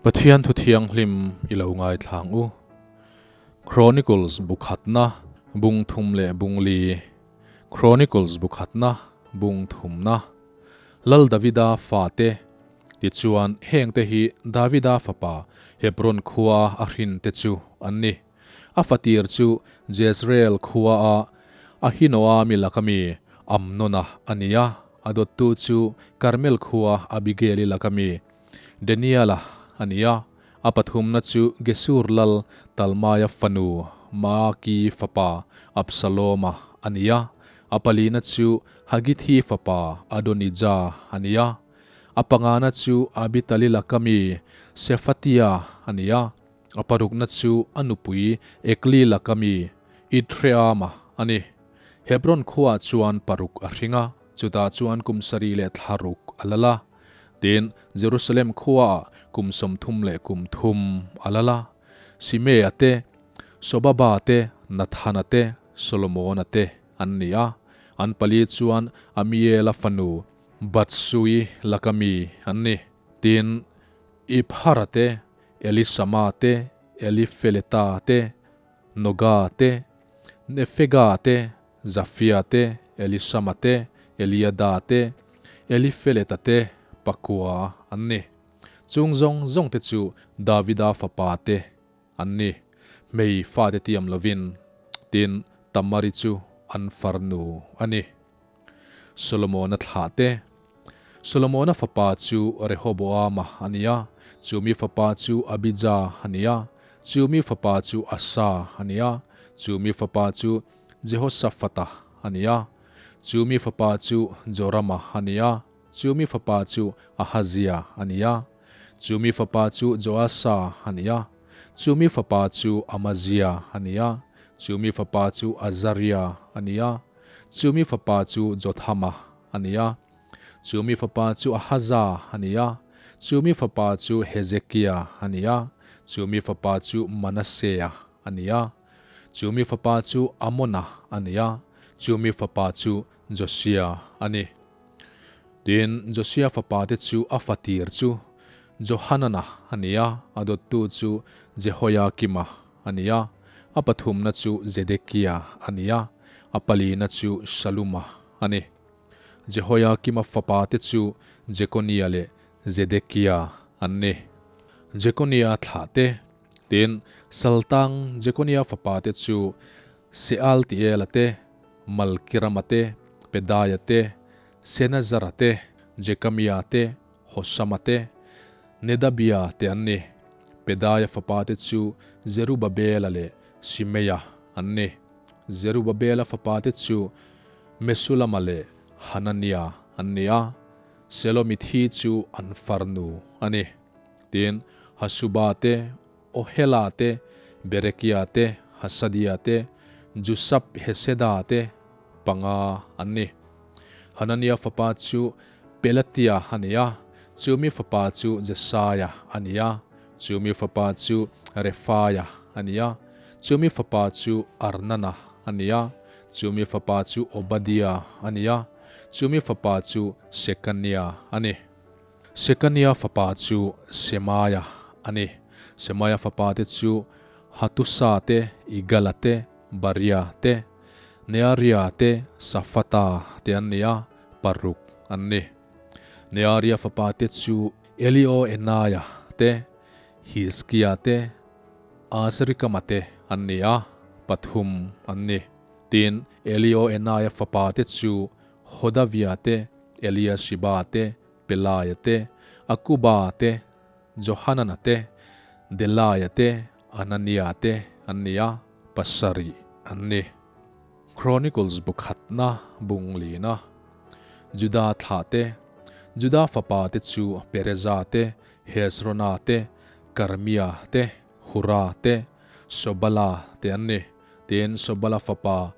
Pathian thu thianghlim i lo ngaithlang u. Chronicles bu khatna bung thum leh bung li. Chronicles bu khatna bung thumna. Lal Davida fate tichuan hengte hi Davida fapa Hebron khua a hrinte chu an ni. A fatir chu Jezreel khua a Ahinoami laka mi Amnona a ni a, a dawttu chu Karmel khua Abigail-i laka mi Daniela a ni a, a pathumna chu Gesur lal Talmaia fanu Maaki fapa Absaloma a ni a, a palina chu Hagithi fapa Adonija a ni a, a pangana chu Abitali laka mi Sefatia a ni a. A parukna chu a nupui Ekli laka mi Ithreama a ni. Hebron khuaah chuan paruk a hring a, chutah chuan kum sarih leh thla ruk a lal a. Tin, Jerusalem khuaah kum 30 leh kum thum a lal a. Simea te, Sobaba te, Nathana te, Solomona te an ni a. An pali chuan Amiela fanu Batsui laka mi an ni. Tin, Iphara te, Elisama te, Elifeleta te, Noga te, Nefega te, Zafia te, Elisama te, Eliada te, Elifeleta te pakua an ni. Chung zawng zawng te chu Davida fapa te an ni. Hmei fate tiam lovin, tin, Tamari chu an farnu a ni. Solomona thlah te. Solomona fapa chu Rehoboama a ni a, chumi fapa chu Abija a ni a, chumi fapa chu Asa a ni a, chumi fapa chu Jehoshafata a ni a, chumi fapa chu Jorama a ni a, chumi fapa chu Ahazia a ni a, chumi fapa chu Joasa a ni a, chumi fapa chu Amazia a ni a, chumi fapa chu Azaria a ni a, Chumi fapa chu Jothama a ni a, chumi fapa chu Ahaza a ni a, chumi fapa chu Hezekia a ni a, chumi fapa chu Manasea a ni a, chumi fapa chu Amona a ni a, chumi fapa chu Josia a ni. Tin, Josia fapa te chu a fatir chu Johanana a ni a, a dawttu chu Jehoiakima a ni a, a pathumna chu Zedekia a ni a, a palina chu Shaluma a ni. Jehoiakima fapa te chu Jekonia leh Zedekia an ni. Jekonia thlah te, tin, Saltang Jekonia fapa te chu Sealtiela te, Malkirama te, Pedaia te, Senazara te, Jekamia te, Hosama te, Nedabia te an ni. Pedaia fapa te chu Zerubabela leh Simeia an ni. Zerubabela fapa te chu Mesulama leh Hanania an ni a, Selomithi chu an farnu a ni. Tin, Hasuba te, Ohela te, Berekia te, Hasadia te, Jusab Heseda te panga an ni. Hanania fapa chu Pelatia a ni a, chumi fapa chu Jesaia a ni a, chumi fapa chu Refaia a ni a, chumi fapa chu Arnana a ni a, chumi fapa chu Obadia a ni a, chumi fapa chu Sekania a ni. Sekania fapa chu Semaia a ni. Semaia fapa te chu Hatusa te, Igala te, Baria te, Nearia te, Safata te an ni a, paruk an ni. Nearia fapa te chu Elioenaia te, Hizkia te, Azrikama te an ni a, pathum an ni. Tin, Elioenaia fapa te chu Hodavia te, Eliashiba te, Pelaia te, Akuba te, Johanana te, Delaia te, Anania te an ni a, pasarih an ni. Chronicles bu khatna bung lina Juda thlah te, Juda fapa te chu Pereza te, Hezrona te, Karmia te, Hura te, Sobala te an ni. Tin, Sobala fapa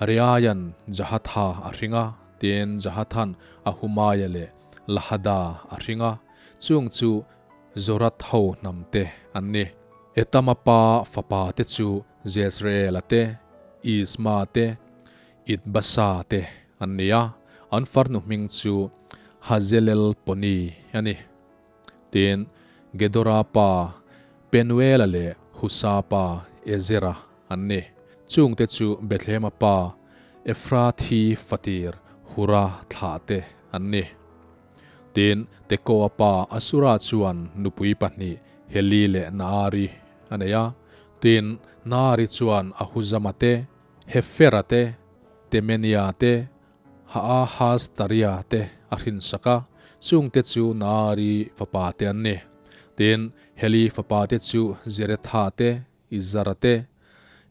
Reaian Jahatha a hring a, tin, Jahathan Ahumaia leh Lahada a hring a, chung chu Zorath ho hnam te an ni. Etama pa fapa te chu Jezreela te, Isma te, Itbasa te an ni a, an farnu hming chu Hazelelponi a ni. Tin, Gedora pa Penuela leh Husa pa Ezera an ni. Chungte chu Bethlehema pa Ephrathi fatir Hura thlahte an ni. Tin, Tekoa pa Asura chuan nupui pahnih Heli leh Naari a nei a. Tin, Naari chuan Ahuzama te, Hefera te, Temenia te, Haahas-taria te a hrinsak a, chungte chu Naari fapa te an ni. Tin, Heli fapa te chu Zeretha te, Izara te,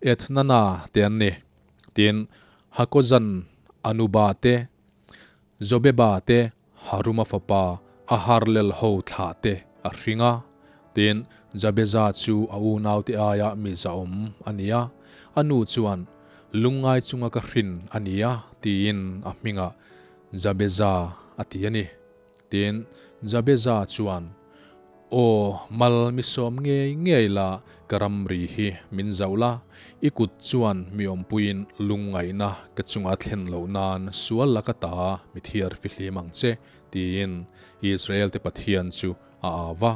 Ethnana te an ni. Tin, Hakozan Anuba te, Zobeba te, Haruma fapa Aharlel ho thlah te a hring a. Tin, Jabeza chu a unaute aia mi zahawm a ni a, a nu chuan, Lungngai chunga ka hrin a ni a, tiin a hmingah Jabeza a ti a ni. Tin, Jabeza chuan, Aw, mal mi sawm ngei ngei la, ka ramri hi min zauh la, i kut chuan mi awmpuiin lungngaihna ka chunga thlen loh nan sual la ka ta mi thiar fihlim ang che, tiin Israel-te Pathian chu a au va.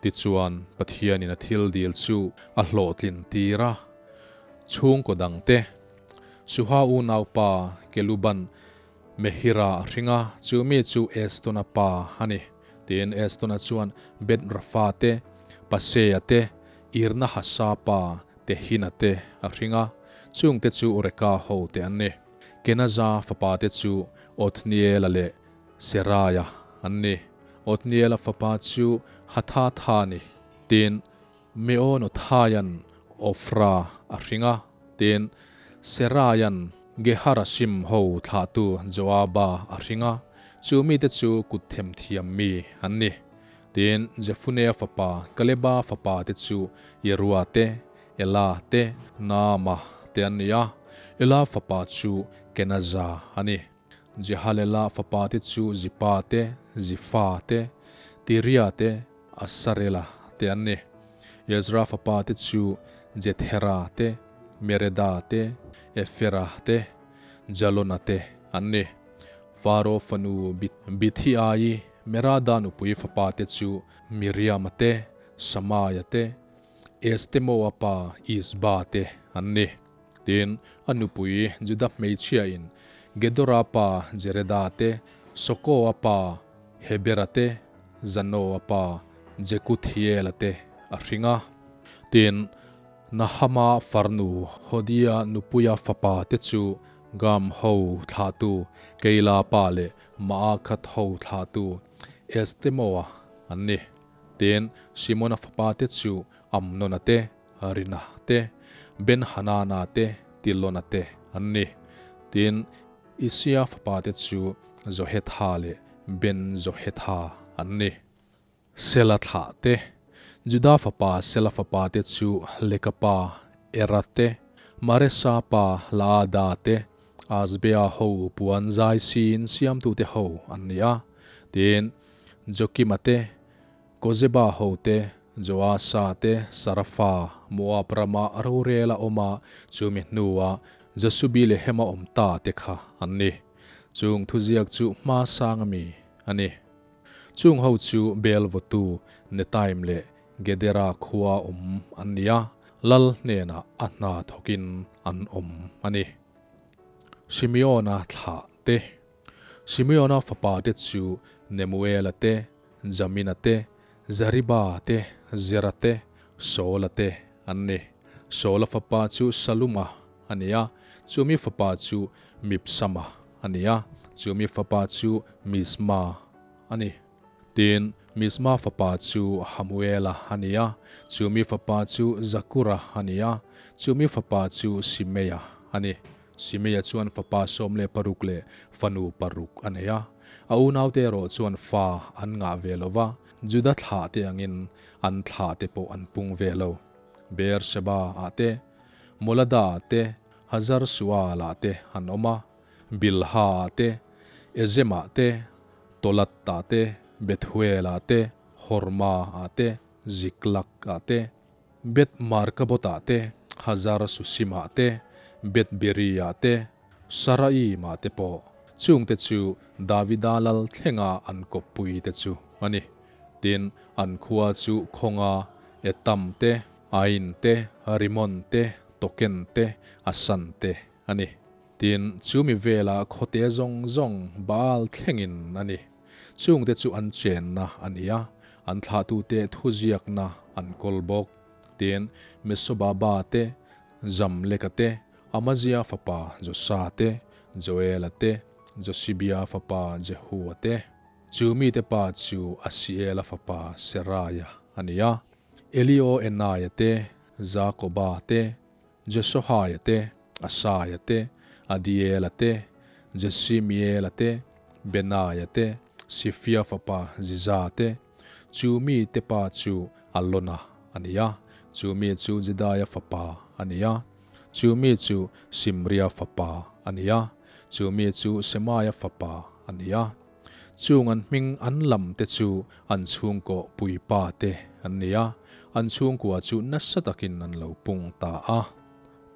Tichuan, Pathianin a thil dil chu a hlawhtlin tir a. Chhungkaw dangte, Suha unaupa Keluban Mehira a hring a, chu mi chu Estona pa a ni. Tin, Estona chuan Beth-rafa te, Pasea te, Irnahasa pa Tehina te a hring a, chungte chu Reka ho te an ni. Kenaza fapa te chu Othniela leh Seraia an ni. Othniela fapa chu Hathatha a ni. Tin, Meonothaian Ofra a hring a, tin, Seraian Geharashim ho thlahtu Joaba a hring a, chu mite chu kut themthiam mi an ni. Tin, Jefunea fapa Kaleba fapa te chu Yerua te, Ela te, Naama te an ni a, Ela fapa chu Kenaza a ni. Jehalela fapa te chu Zipa te, Zifa te, Tiria te, Asarela te an ni. Ezra fapa te chu Jethera te, Mereda te, Efera te, Jalona te an ni. Faro fanu Bithiai, Merada nupui fapa te chu Miriama te, Samaia te, Estemoa pa Isba te an ni. Tin, a nupui Juda hmeichhiain Gedora pa Jereda te, Sokoa pa Hebera te, Zanoa pa Jekuthiela te a hring a. Tin, Nahama farnu Hodia nupuia fapa te chu Gam ho thlahtu Keila pa leh Maakhat ho thlahtu Estemoa an ni. Tin, Simona fapa te chu Amnona te, Rina te, Ben-Hanana te, Tilona te an ni. Tin, Isia fapa te chu Zohetha leh Ben-Zohetha an ni. Sela thlah te, Juda fapa Sela fapa te chu Leka pa Era te, Maresa pa Laada te, Asbea ho puan zai siin siamtute ho an ni a. Tin, Jokima te, Kozeba ho te, Joasa te, Sarafa, Moab rama rorel a awm a, chumi hnua Jasubi leh Hema awm ta te kha an ni. Chung thuziak chu hma sang ami a ni. Chung ho chu Bel vawtu Netaim leh Gedera khua awm an ni a, lal hnenah a hna thawkin an awm a ni. Simeona thlah te. Simeona fapa te chu Nemuela te, Jamina te, Zariba te, Zera te, Saula te an ni. Saula fapa chu Saluma a ni a, chumi fapa chu Mibsama a ni a, chumi fapa chu Misma a ni. Tin, Misma fapa chu Hamuela a ni a, chumi fapa chu Zakura a ni a, chumi fapa chu Simeia a ni. Simeia chuan fapa 16 leh fanu paruk a nei a. A unaute erawh chuan fa an ngah ve lo va, Juda thlahte angin an thlahte pawh an pung ve lo. Beer-sheba-ah te, Molada-ah te, Hazar-sual-ah te an awm a, Bilha-ah te, Ezem-ah te, Tolat-ah te, Bethuel-ah te, Horma-ah te, Ziklag-ah te, Beth-markabot-ah te, Hazar-susim-ah te, Beth-beri-ah te, Saraim-ah te pawh. Chungte chu Davida lal thlenga an kawppui te chu a ni. Tin, an khua chu khawnga Etam te, Ain te, Rimon te, Token te, Asan te a ni. Tin, chu mi vela khawte zawng zawng Baal thlengin a ni. Chungte chu an chenna a ni a, an thlahtute thuziakna an kawl bawk. Tin, Mesobaba te, Zamleka te, Amazia fapa Josa te, Joela te, Josibia fapa Jehua te. Chu mite pa chu Asiela fapa Seraia a ni a, Elioenaia te, Jakoba te, Jesohaia te, Asaia te, Adiela te, Jesimiela te, Benaia te, Sifia fapa Ziza te. Chu mite pa chu Alona a ni a, chu mi chu Jedaia fapa a ni a, chu mi chu Simria fapa a ni a, chu mi chu Semaia fapa a ni a. Chung an hming an lam te chu an chhungkaw puipa te an ni a, an chhungkua chu nasa takin an lo pung ta a.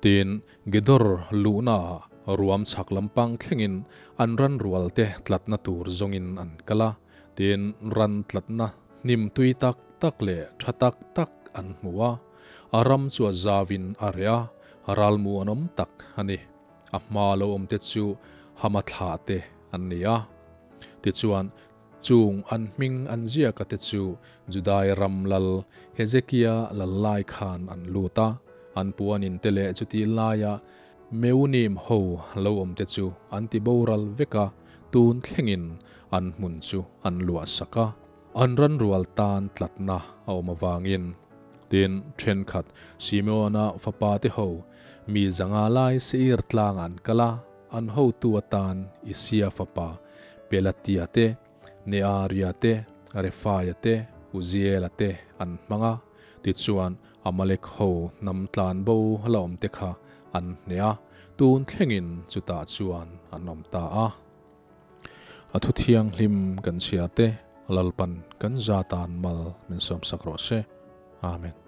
Tin, Gedor luhnaah ruam chhak lampang thlengin an ran rual te tlatna tur zawngin an kal a, tin, ran tlatna hnim tui tak tak leh tha tak tak an hmu a, a ram chu a zauin a reh a, ralmu an awm tak a ni. A hma lo awm te chu Hama thlah te an ni a. Tichuan, chung an hming an ziaka te chu Judai ram lal Hezekia lal lai khan an lut a, an puanin te leh chutih laia Meunim ho lo awm te chu an ti boral vek a, tun thlengin an hmun chu an luah sak a. An ranrual tan tlatna a awm avangin. Tin, thenkhat Simeona fapa te ho mi 500 lai Seir tlangah an kal a, an hotu atan Isia fapa Pelatia te, Nearia te, Refaia te, Uziela te an hmang a. Tichuan, Amalek ho hnam tlan bo la awm te kha an hneh a, tun thlengin chutah chuan an awm ta a. A thu thianghlim kan chhiar te Lalpan kan za tan mal min sawmsak rawh se. Amen.